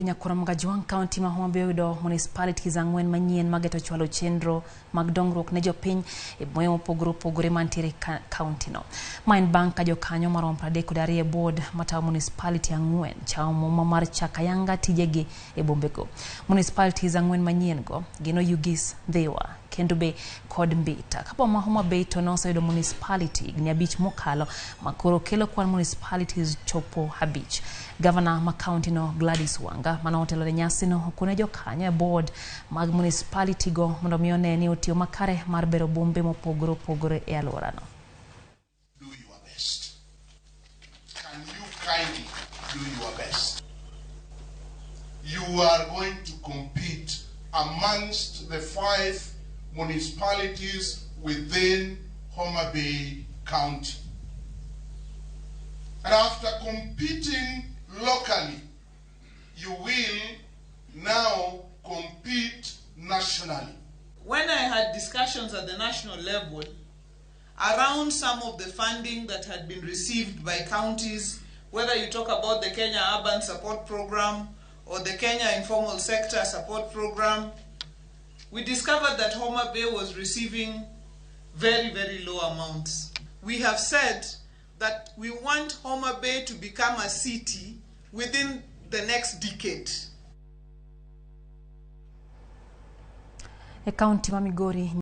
Nyakwar Mgajwang' kaunti ma Homa Bay oyudo municipalities ang'wen manyien mageto chwalo chenro mag dongruok ne jopiny e bombe mopogore opogore mantiere e kaunti no. Ma en bang' ka jokanyo maromo 32 e board matayo municipality ang'wen chamo muma mar chako ayanga tijegi e bombego. Municipalities ang'wen manyien go gin Oyugis, Ndhiwa, Kendu Bay kod Mbita. Ka boma ma Homa Bay to noseyudo municipality higni abich mokalo ma koro kelo kwan municipalities chopo abich. Gavana ma kaunti no Gladys Wanga mane otelo ne nyasino okone jokanyo e board mag municipality go mondo mi one ni otiyo makare mar bero bombe mopogore opogore e alworano. Do your best. Can you kindly do your best? You are going to compete amongst the 5 municipalities within Homa Bay County. And after competing locally, you will now compete nationally. When I had discussions at the national level around some of the funding that had been received by counties, whether you talk about the Kenya Urban Support Program or the Kenya Informal Sector Support Program, we discovered that Homa Bay was receiving very, very low amounts. We have said that we want Homa Bay to become a city within the next decade. E kaunti ma Migori.